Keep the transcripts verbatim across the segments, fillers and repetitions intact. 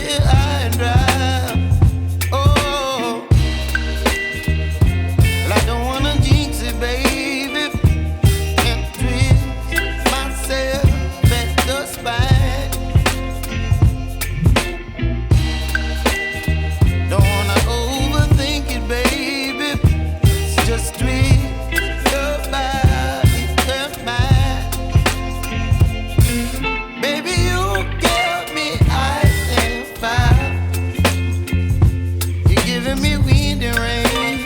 High and dry. Oh, well, I don't wanna jinx it, baby, and twist myself at the spine. Don't wanna overthink it, baby. It's just twist your body and mine. Baby, you give me ice and fire. You're giving me wind and rain.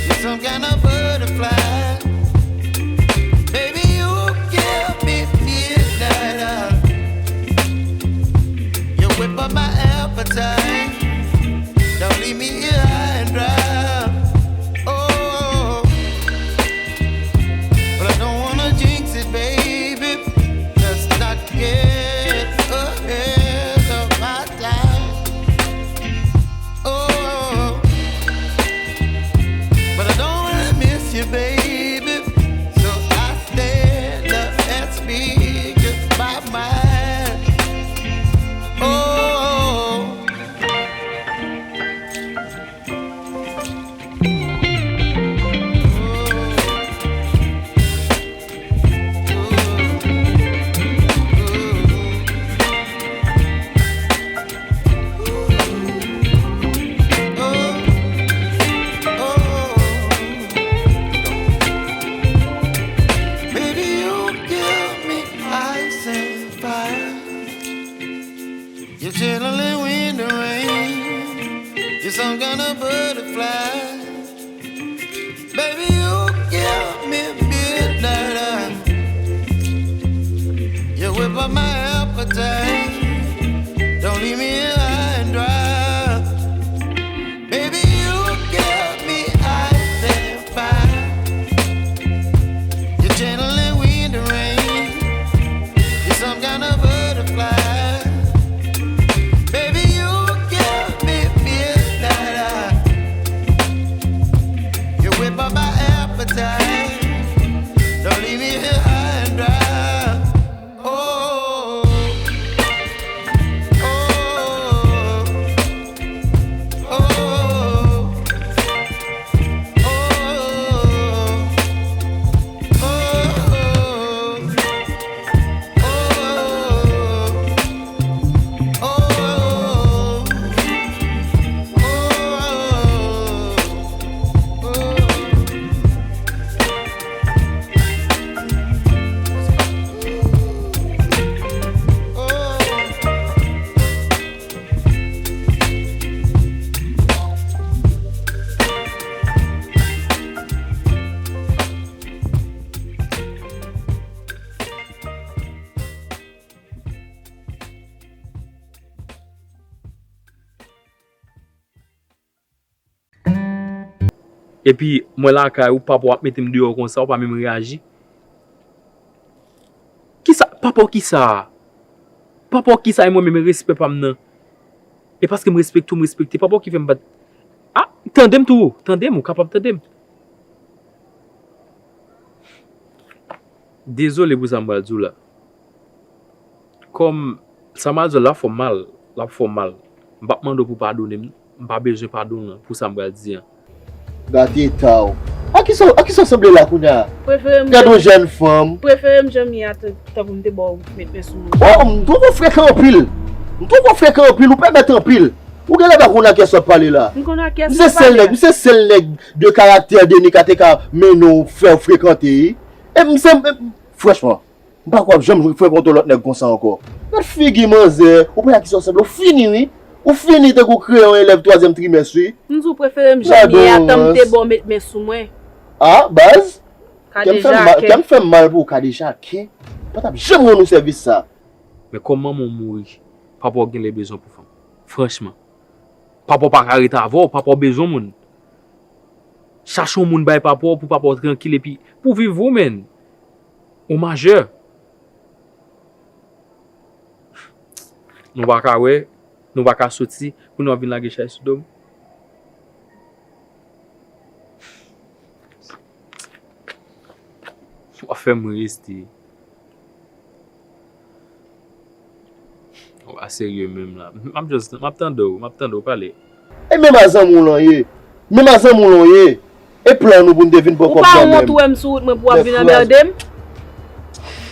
You're some kind of butterfly. Baby, you give me midnight oil. You whip up my appetite. Don't leave me here high and dry. Oh, but I don't wanna jinx it, baby. Let's not get ahead of my time. Oh, but I don't wanna miss you, baby. So I stand up and speak just my mind. Oh. Baby, you give me ice and fire. You're channeling wind and rain. You're some kind of butterfly. Baby, you give me midnight oil. You whip up my appetite. Don't leave me here high and dry. Baby, you give me ice and fire. You're channeling wind and rain. You're some kind of butterfly. Baby, you give me midnight oil. You whip up my appetite. Don't leave me here high and dry. Oh, oh, oh, oh. Epi, mwen lakay ou, papa w ap mete m deyò konsa, ou pa menm reyaji. Kisa, papa w kisa? Papa w kisa e mwen menm respè pa m nan? E paske m respekte w, m respekte papa w ki fè m pa t, a, tande m tou, tande m, ou kapab tande m. Dezole pou sa m pral di w la. Kòm sa m pral di w la, l ap fè w mal, l ap fè w mal. M p ap mande w pou w padone m, m pa bezwen padon w nan pou sa m pral di an. Gade eta w. A kisa, a kisa w sanble la kounye a? Prefere m Gade yon jèn fanm. Prefere m jan m ye a tan, tanpri m te ba w met men sou mwen. Oh, m twò frekan anpil. M twò frekan anpil, ou pèmèt anpil. Ou genlè pa konn a kiyès w ap pale la. M konn a kiyès m ap pale la. M se sèl nèg, m se sèl nèg de karaktè Denica te ka mennen w fè w frekante, wi. E m se, m, franchman, m pa kwè w ap janm frekonte yon lòt nèg konsa ankò. Gad figi manzè, ou pa wè a kisa w sanble, ou fini wi. Ou fini tankou kreyon elèv twazyèm trimès wi. M di w prefere m jan m ye a, tan m te ba w met men sou mwen. A, baz. Kè m fè m mal, kè m fè m mal pou ou, kadejaken. M pa t ap janm rann ou sèvis sa. Men kòm manman w mouri, papa w genlè bezwen w pou fanm. Franchman. Papa w pa ka ret avè w, papa w bezwen moun. Chache yon moun bay papa w pou papa w trankil epi pou viv ou menm. Ou majè. Nou pa ka wè, nou pa ka soti, pou nou ap vin lage chay sou do m. W ap fè m reste. W a Serye menm la. M ap just, m ap tande w, m ap tande w pale. E menm a zanmi w lan ye. Menm a zanmi w lan ye. E plan nou pou n te vin pran kòb nan men m. Ou pa wont ou wè m sou wout mwen pou w ap vin anmède m?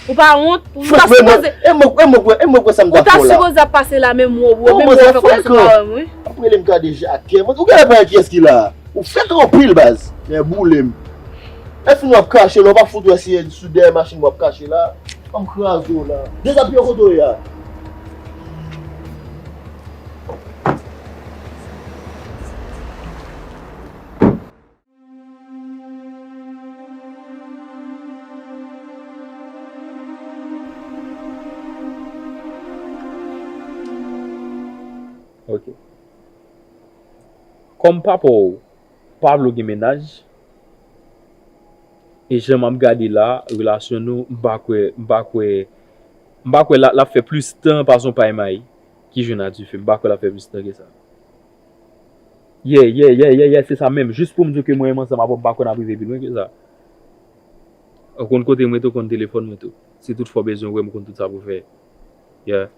Ou pa wont? Ou ta sipoze, e mwen, e mwen, e mwen kwè sa m ta fè w la. Ou ta sipoze ap pase la menm ou, ou menm ou fè kòmsi ou pa wè m, wi. Ap rele m kadejakè. Ou genlè pa wè kiyès ki la. Ou fèk anpil baz. Men boule m. Lè fini w ap kache la, ou pa fout wè si e sou dèyè machin w ap kache la. Ban m kraze w la. Dezapye kote w ye a. Ok. Kòm papa w, Pablo gen mennaj. E jan m ap gade la, relasyon nou, m pa kwè, m pa kwè, m pa kwè l ap, l ap fè plis tan pase yon pay mayi ki jwenn a dife. M pa kwè l ap fè plis tan ke sa. Yeah, yeah, yeah, yeah, yeah, se sa menm. Jis pou m di w ke mwen menm ansanm avè w, m pa kwè n ap rive pi lwen ke sa. Ou konn kote m rete, ou konn telefòn mwen tou. Si toutfwa w bezwen wè m, ou konn tout sa pou w fè. Yeah.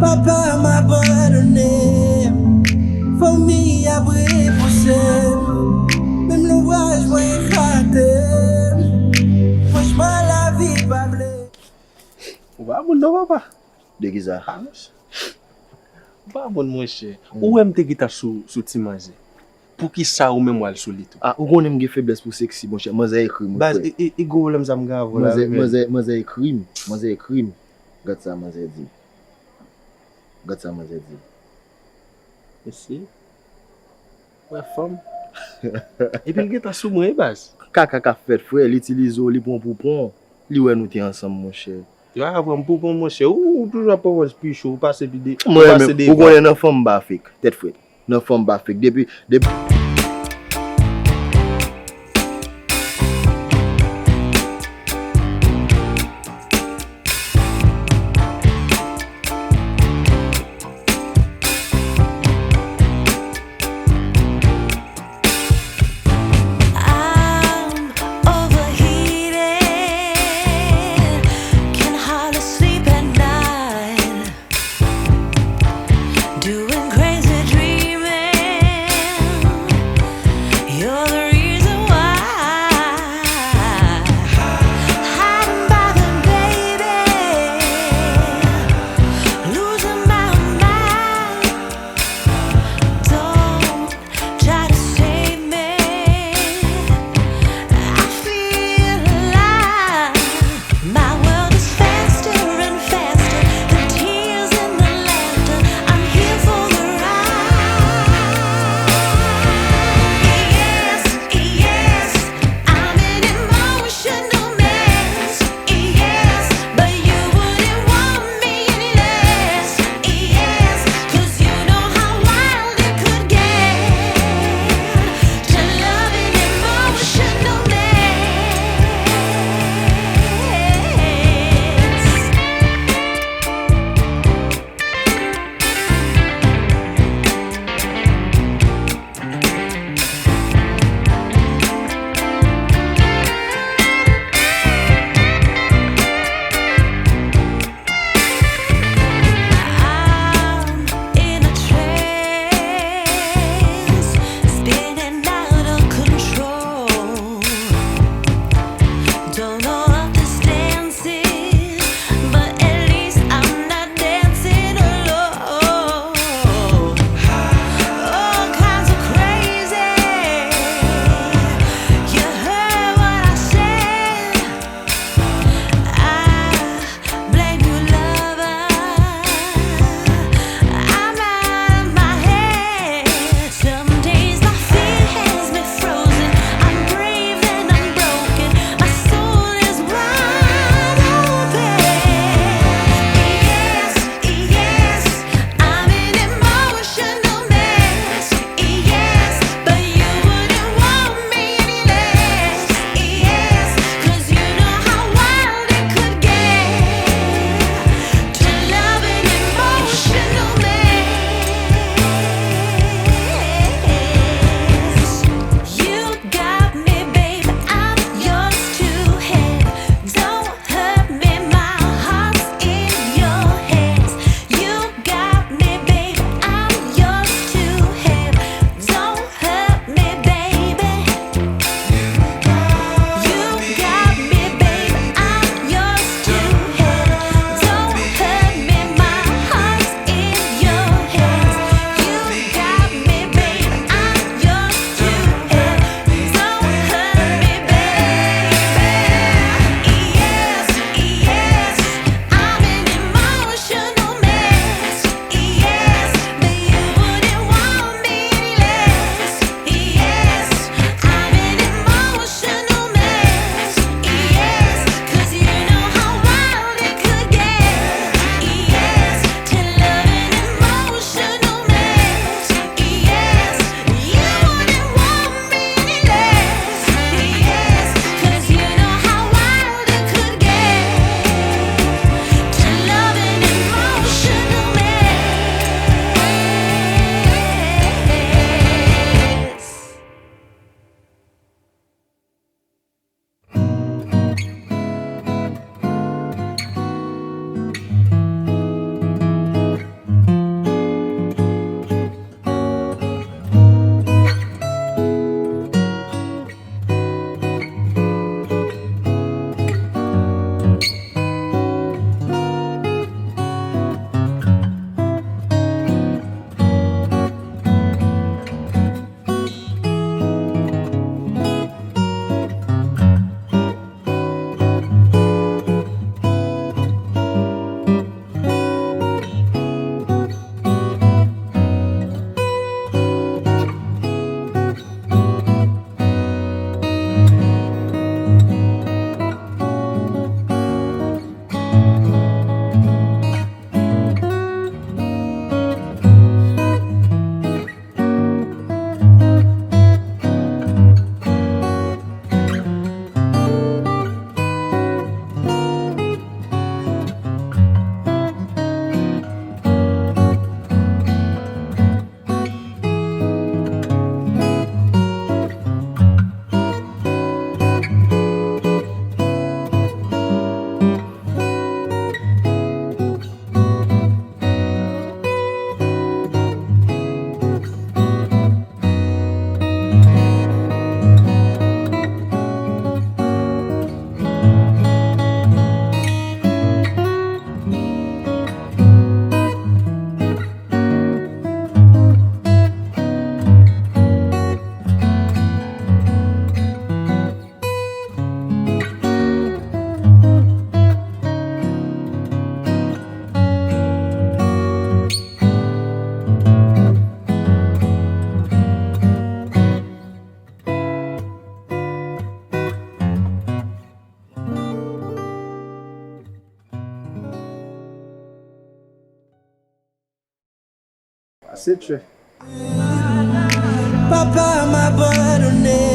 Papa m abandone m, fanmi ap repouse m, menm lè ouvraj mwen ekate m, franchman lavi pa vle. Ou pa moun non, papa. De ki sa? Ah, monchè. Ou pa moun, monchè. Ou wè m te gentan sou, sou ti manzè. Poukisa ou menm w al sou li tou? Ah, ou konnen m gen feblès pou seksi, monchè. Manzè ekri m, frè. Baz, e, e, e gwo pwoblèm sa m gen avè w la, manzè, manzè, manzè ekri m. Manzè ekri m. Gad sa manzè di. Gad sa manzè di. Mesye. Wè fanm. Epi l gentan sou mwen, wi, baz. Kaka k ap fèt, frè. Li itilize w, li pran w pou pon. Li wè nou te ansanm, monchè. Yo, a pran m pou pon, monchè. Ou, ou toujou ap pran pòz pi cho, ou pase pi de, ou pase devan. Ou konnen nan fanm m pa fake. Tèt frèt. Nan fanm m pa fake. Depi, depi I'm overheated, can hardly sleep at night. Doing crazy dreaming. Se tchè. Papa m abandone.